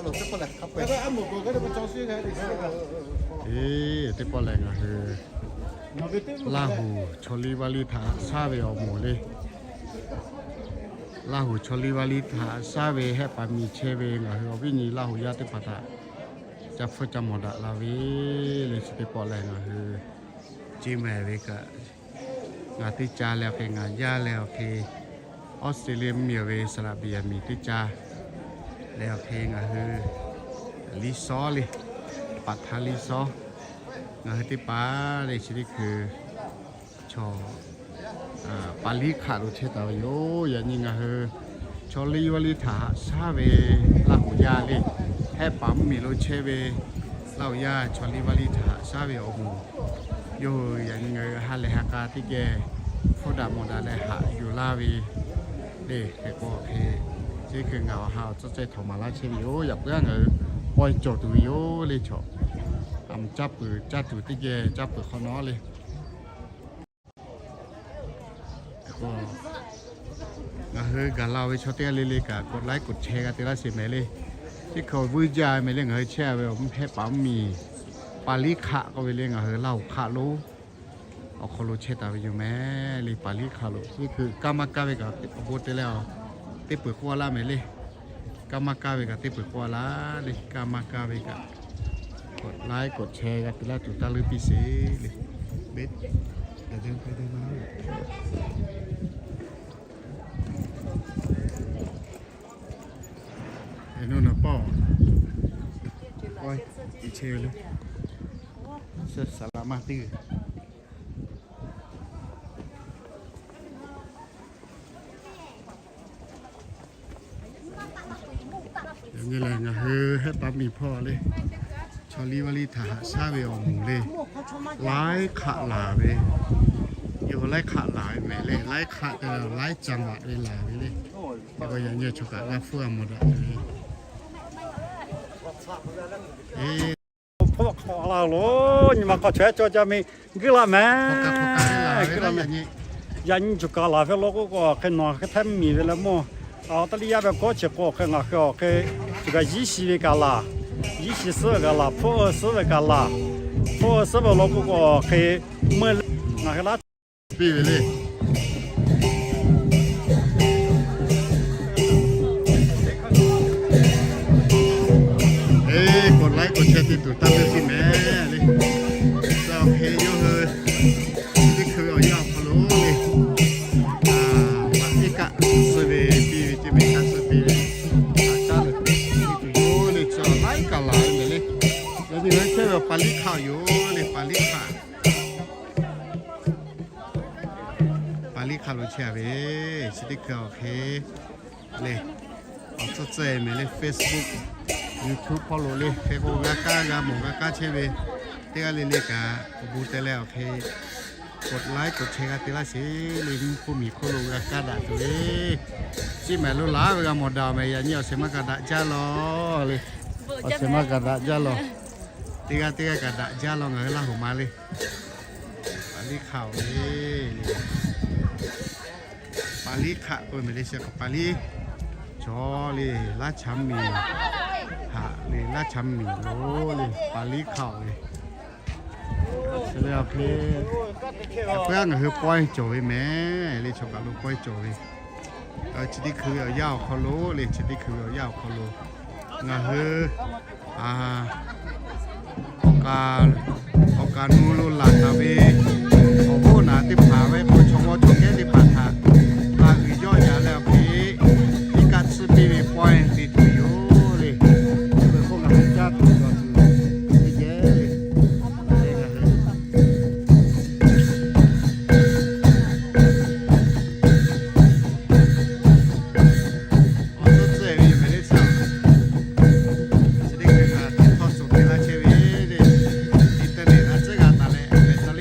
Eˬ, teˇ pawˆ lehˬ ngaˬ hui Laˇ huˍ chaw liˇ vaˇ liˇ htaꞈ haꞈ shaˉ ve awˬ moˍ le. Laˇ huˍ chaw liˇ vaˇ liˇ htaꞈ haꞈ shaˉ ve hehˆ paˍ miˬ chehˇ ve ngaˬ hui awˬ viˉ nyi Laˇ huˍ yaˇ teˇ hpaˍ htaꞈ ca hpfuhˇ ca mawˬ daꞈ la ve le. Chi teˇ pawˆ lehˬ ngaˬ hui Chi mehˍ ve kaꞈ, ngaˬ teˇ ca leh awˬ hk'e, ngaˬ yaˇ leh awˬ hk'e, Australia mvuhˇmiˬ ve Saˍ laꞈ Beˍ yaˍ miˍ teˇ ca leh awˬ hk'e, ngaˬ hui liˇ sawˉ le, paˍ htaˇ liˇ sawˉ, ngaˬ hui teˇ hpaˍ le chi teˇ hkui chaw paˍ liˇ hk'aˆ lo chehˇ taˍ ve yoˬ. Yaꞈ nyi ngaˬ hui chaw liˇ vaˇ liˇ htaꞈ haꞈ shaˉ ve Laˇ huˍ yaˇ le, hehˆ paˍ mvuhˇmiˬ lo chehˇ ve Laˇ huˍ yaˇ chaw liˇ vaˇ liˇ htaꞈ haꞈ shaˉ ve awˬ moˍ yoˬ. Yaꞈ nyi ngaˬ hui ha lehˬ ha k'a teˇ geh hpfuhˇ daꞈ mawˬ daꞈ leh haꞈ yuˬ laˇ ve le. Hk'e k'o hk'e, chi hkui ngaˬ awˬ ha awˬ tcuhˇ cehˇ htawnˍ maˍ laˇ chehˇ ve yoˬ. Yaꞈ puiˉ ngaˬ hui pawehˇ cawˬ tuˬ ve yoˬ le chaw. Aˬ mvuhˬ caˇ peuˬ caˇ tuˬ teˇ geh caˇ peuˬ hk'awꞈ nawˉ le. Ngaˬ hui gaˬ la ve chaw teˇ g'aˇ le le kaꞈ กดไลค์ กดแชร์ g'a te laˇ sheˍ mehˍ le. Teˇ hkui awˬ vuiˇ jaˇ mehˍ le, ngaˬ hui chehˇ ve awˬ hehˆ paˍ mvuhˇmiˬ paˍ liˇ hk'aˆ k'oˆ ve le, ngaˬ hui Laˇ huˍ hk'aˆ lo awˬ hk'aw lo chehˇ taˍ ve yoˬ mehˍ le. Paˍ liˇ hk'aˆ lo teˇ hkui kaˇ maˇ kaˇ ve kaꞈ awˬ bon te leh, teˇ peuˬ k'oˆ laˇ mehˍ le. Kaˇ maˇ kaˇ ve kaꞈ teˇ peuˬ k'oˆ laˇ le. Kaˇ maˇ kaˇ ve kaꞈ กดไลค์ กดแชร์ g'a te laˇ tuˬ taˇ leuˉ piˇ sheˍ le. Yaꞈ nyi lehˬ ngaˬ hui hehˆ paˍ mvuhˇmiˬ hpawˇ le, chaw liˇ vaˇ liˇ htaꞈ haꞈ shaˉ ve awˬ moˍ le, laiˉ hk'aˆ laˬ ve, yawˇ hui laiˉ hk'aˆ laˬ ve mehˍ le. Laiˉ hk'aˆ te leh laiˉ จังหวัด ve laˬ ve le. Yaꞈ nyi chaw kaꞈ g'a hpfuhˇ g'a mawˬ daꞈ ve le. Hpawˇ hk'aw la lo, nyi ma hk'aw chaweh cawˬ ca mi guiˇ la mehˍ. Yaꞈ nyi choˬ kaˬ laˬ ve law k'oˆ k'o, hk'e nawˬ hk'e htaˇ miˬ ve leh mawˇ, taˇ liˇ yaˇ ve kawˉ chi k'o hk'e ngaˬ hk'e awˬ hk'e choˬ kaˬ yiˉ shi ve kaꞈ laˬ, yiˉ shi suhˉ ve kaꞈ laˬ, hpfuhˆ suhˉ ve kaꞈ laˬ, hpfuhˆ suhˉ ve law k'oˆ k'o hk'e meuˇ ngaˬ hk'e laˇ piˇ ve le. Eˬ, กดไลค์ กดแชร์ te tuˬ taˇ leuˉ piˇ mehˍ le. Chi hk'e yawˇ hui teˇ hkui ve awˬ yanˇ awˬ hk'aw lo le, a, iˉ kaˆ suh ve piˇ ve, teˇ mehˍ kaˆ suh piˇ ve, a, caˉ leh te tuˬ yoˬ le. Chi laiˉ kaꞈ laˬ ve mehˍ le. Yaꞈ nyi ngaˬ hui chehˇ ve paˍ liˇ hk'aˆ yoˬ le, paˍ liˇ hk'aˆ. Paˍ liˇ hk'aˆ lo chehˇ ve, chi teˇ hkui awˬ hk'e le, awˬ tcuhˉ tcuhˉ mehˍ le, Facebook, YouTube hpawˇ lo le, hk'e k'o g'a kaˇ g'a mawˬ g'a kaˇ chehˇ ve, teˇ g'aˇ le le kaꞈ awˬ bon te leh awˬ hk'e กดไลค์ กดแชร์ g'a te laˇ sheˍ le. Mvuhˇ hpfuhˇ miˬ hk'oˆ lo g'a kaˇ daꞈ tuˬ le. Chi mehˍ lo laˬ ve g'a mawˬ daꞈ mehˍ. Yaꞈ nyi awˬ shehˍ ma kaꞈ daꞈ jaˇ lawˬ le. Awˬ shehˍ ma kaꞈ daꞈ jaˇ lawˬ. Teˇ g'aˇ teˇ g'aˇ kaꞈ daꞈ jaˇ lawˬ, ngaˬ hui Laˇ huˍ ma le. Paˍ liˇ hk'aˆ le. Paˍ liˇ hk'aˆ k'oˆ ve mehˍ le, chi k'o paˍ liˇ chaw le, Laˇ Chaˍ mvuhˇ miˬ haꞈ le, Laˇ Chaˍ mvuhˇ miˬ lo le, paˍ liˇ hk'aˆ le. Chi le awˬ hk'e, yaꞈ puiˉ ngaˬ hui pawehˇ cawˬ ve mehˍ le, chaw kaꞈ lo pawehˇ cawˬ ve. Chi teˇ hkui ve awˬ yanˇ awˬ hk'aw lo le, chi teˇ hkui ve awˬ yanˇ awˬ hk'aw lo ngaˬ hui awˬ kaˍ, awˬ kaˍ nu lo laˬ taˍ ve awˬ hoˉ naˍ teˇ hpaˍ ve k'o, chaw mawˇ chaw kehˉ teˇ hpaˍ htaꞈ la uiˍ yawˇ yaꞈ leh awˬ hk'e, iˉ kaˆ tsuhˇ piˇ ve pawehˇ te tuˬ yoˬ le. Chi beuꞈ k'oˆ ngaˬ hui caˇ tuˬ dawˬ tuˬ teˇ geh le. Awˬ tcuhˉ tcuhˉ ve yoˬ mehˍ le, chi teˇ hkui kaꞈ htawˇ suhˍ te laˇ chehˇ ve le. Internet a tcuhˉ g'a taˍ leh, a pehˬ taˍ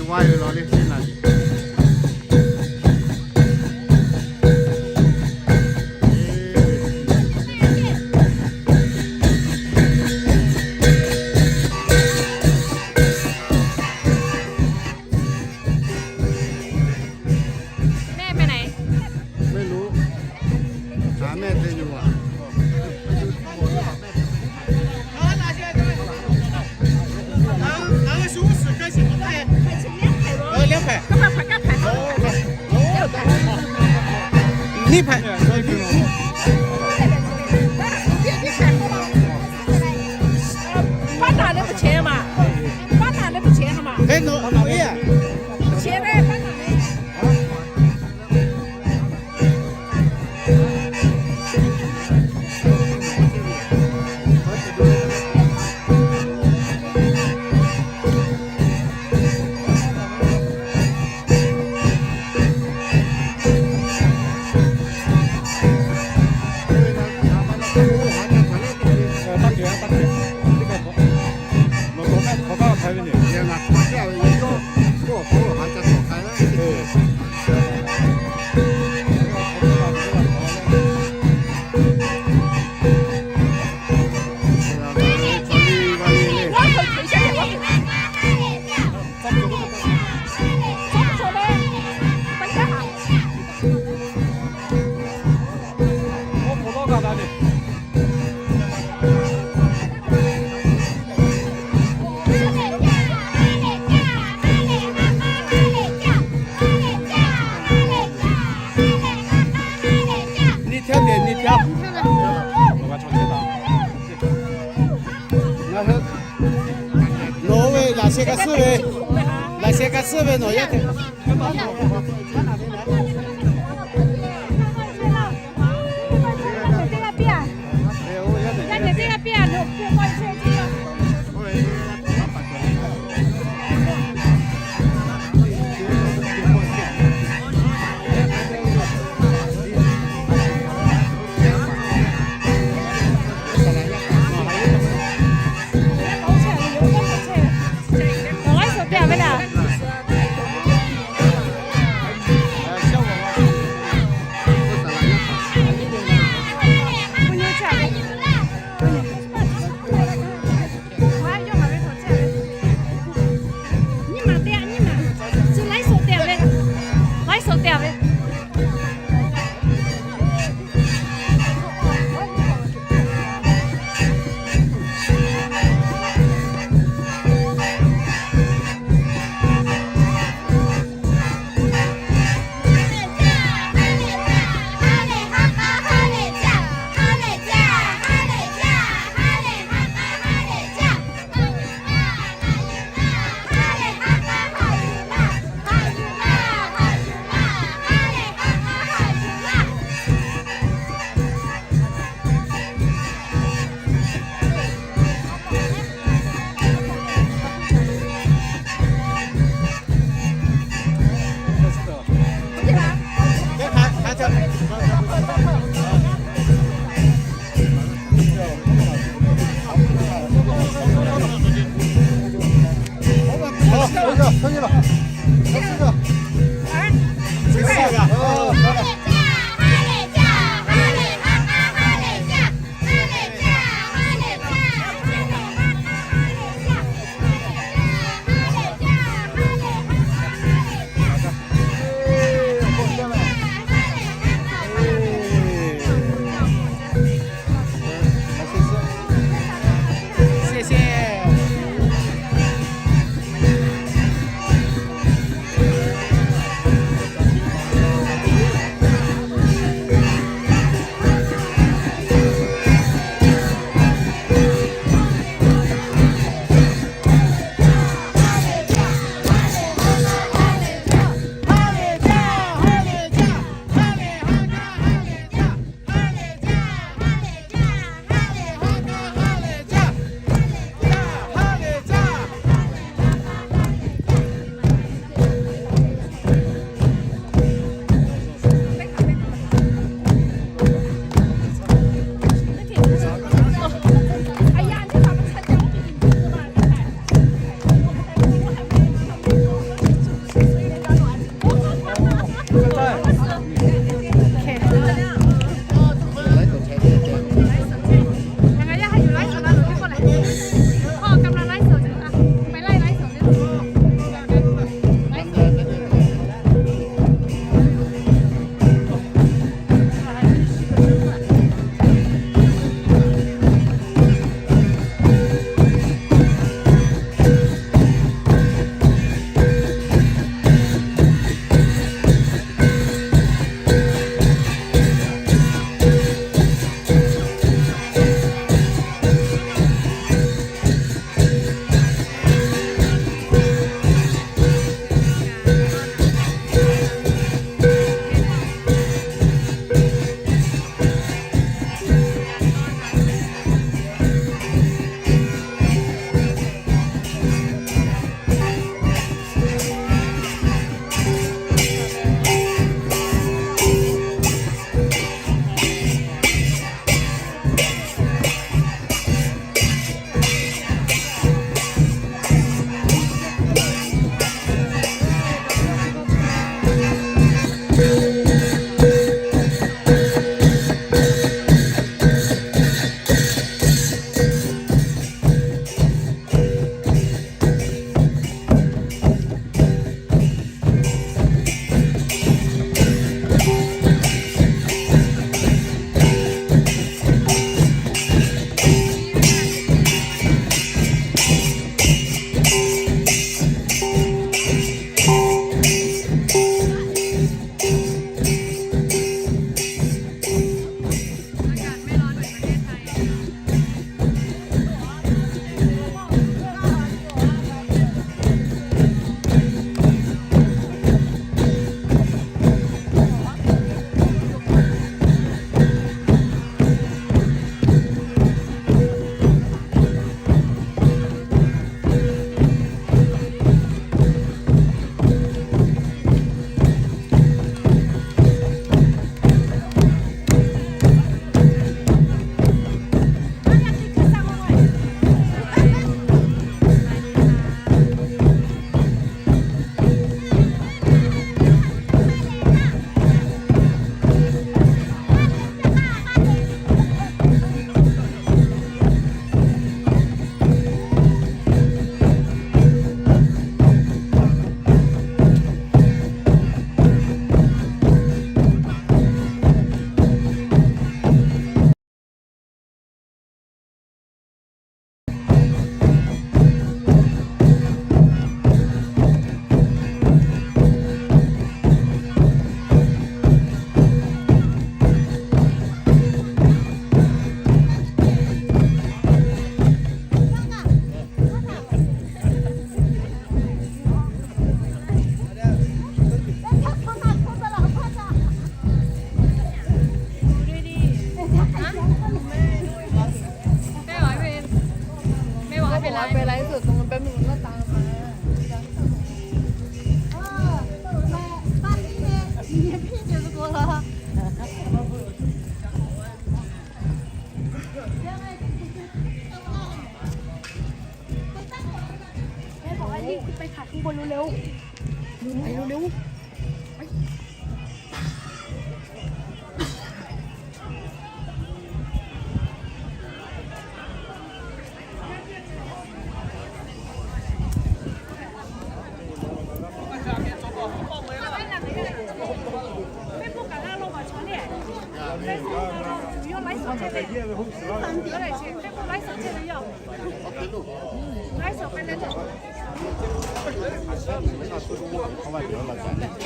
Wai lawˬ le teˇ naˬ. แม่ไปไหน ไม่รู้ หาแม่เธออยู่อ่ะ เออ เลี้ยงแพะ นี่แพะ ป้าตาเนี่ยไปเชียร์มา ป้าตาเนี่ยไปเชียร์มา เฮ้ย หนู หนูเอี้ย เชียร์ได้ ป้าตาเนี่ย Nyiˇ htaˇ te nyiˇ htaˇ. Ngaˬ hui nawˬ ve laꞈ sheh ka suhˉ ve, laꞈ sheh ka suhˉ ve nawˬ yaˇ te.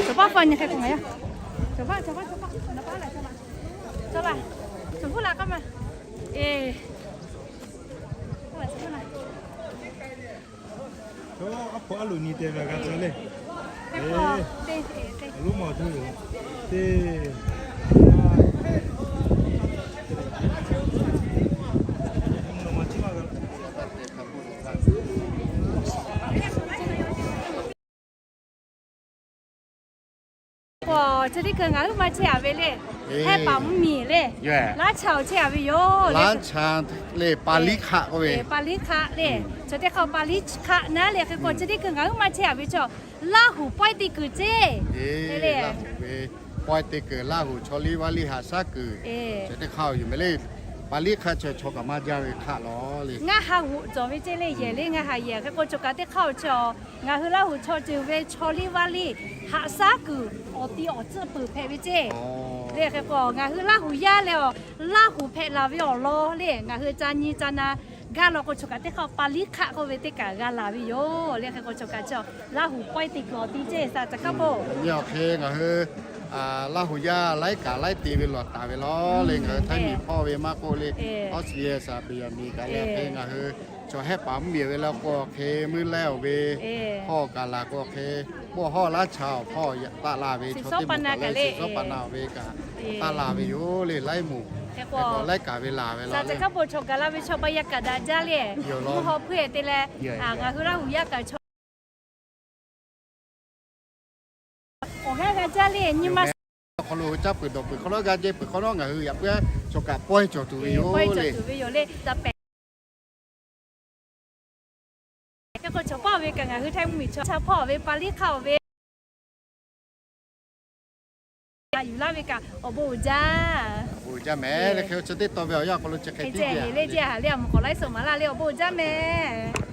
Cawˬ paˇ fa nyi hk'e k'o ngaˬ yaˇ. Cawˬ paˇ, cawˬ paˇ, cawˬ paˇ, na paˇ laˬ cawˬ laˬ. Cawˬ laˬ, cawˬ hpuˇ laˬ k'aˇ ma. Eˬ. Aˉ hpu aˉ loꞈ nyi te ve g'a tcuh le. Teˇ, teˇ, teˇ. K'o, chi teˇ hkui ngaˬ hui maˇ chehˇ a ve le. Hehˉ paˍ mvuhˇmiˬ le. Laˇ cha awˬ chehˇ a ve yoˬ. Laˇ cha le, Paˍliˉ hk'aˆ k'oˆ ve. Paˍliˉ hk'aˆ le. Chaw teˇ hk'aˇ Paˍliˉ hk'aˆ naˉ le. Hk'e k'o, chi teˇ hkui ngaˬ hui maˇ chehˇ a ve chaw, Laˇ huˍ pawehˇ te kuiˬ ceˇ le. Pawehˇ te kuiˬ Laˇ huˍ chaw liˇ vaˇ liˇ haꞈ shaˉ kuiˬ. Chi teˇ hk'aˇ yoˬ meh le. Paˍliˉ hk'aˆ chi chaw kaꞈ maˇ jaˇ ve hk'aˆ lawˬ le. Ngaˇ ha g'oꞈ cawˬ ve ceˇ le, yehˬ le ngaˇ ha yehˬ. Hk'e k'o, chaw kaꞈ teˇ hk'aˇ awˬ chi, ngaˬ hui Laˇ huˍ chaw ceuˬ ve chaw liˇ vaˇ liˇ haꞈ shaˉ kuiˬ awˬ ti awˬ tcuhˆ peuˬ hpehꞈ ve ceˇ le. Hk'e k'o, ngaˬ hui Laˇ huˍ yaˇ leh awˬ Laˇ huˍ hpehꞈ la ve awˬ lawn le, ngaˬ hui ca nyi ca na gaˇ law k'o, chaw kaꞈ teˇ hk'aˇ Paˍliˉ hk'aˆ k'oˆ ve teˇ kaꞈ g'a laˬ ve yoˬ le. Hk'e k'o, chaw kaꞈ chi Laˇ huˍ pawehˇ te kuiˬ awˬ ti ceˇ sa ca kaˉ poˆ. Nyi awˬ hk'e ngaˬ hui Laˇ huˍ yaˇ laiˉ kaꞈ laiˉ te ve lawˬ taˍ ve lawˬ le. Ngaˬ hui Htaiˇ miˬ hpawˇ ve maˇ k'oˆ le, Australia saˍ piˍ yaˍ miˬ kaꞈ le. Hk'e ngaˬ hui chaw hehˉ paˍ mvuhˇmiˬ ve le k'o, hk'e meuˇ laiˉ awˬ ve hpawˇ kaꞈ laˬ k'o, hk'e mawˇ hawˇ laˇ cha awˬ hpawˇ taˆ la ve chaw teˇ moˍ kaꞈ le, sawˉ pa na ve kaꞈ taˆ la ve yoˬ le. Laiˉ moˍ hk'e k'o laiˉ kaꞈ ve laˬ ve lawˬ le. Kaˉ bon chaw gaˬ la ve chaw ba yaˇ kaꞈ daꞈ jaˇ le. Mvuhˇ hawˇ hpuˇ e te leh, ngaˬ hui Laˇ huˍ yaˇ kaꞈ chaw awˬ g'aˇ g'a jaˇ le. Nyi ma awˬ hk'aw lo caˇ peuˬ dawˬ peuˬ hk'aw lo g'a jehˇ peuˬ hk'aw lo ngaˬ hui yaꞈ puiˉ chaw kaꞈ pawehˇ cawˬ tuˬ ve yoˬ le. Hk'e k'o, chaw hpawˇ ve kaꞈ ngaˬ hui Htaiˇ mvuhˇmiˬ chaw cha hpawˇ ve Paˍliˉ hk'aˆ ve yuˬ laˇ ve kaꞈ awˬ bon uiˍ jaˇ. Awˬ bon uiˍ jaˇ meh le. Hk'e chi teˇ taw ve awˬ yanˇ awˬ hk'aw lo chi hk'e te le, a mvuhˇ k'awꞈ laiˉ suhˍ maˍ laˇ le, awˬ bon uiˍ jaˇ meh.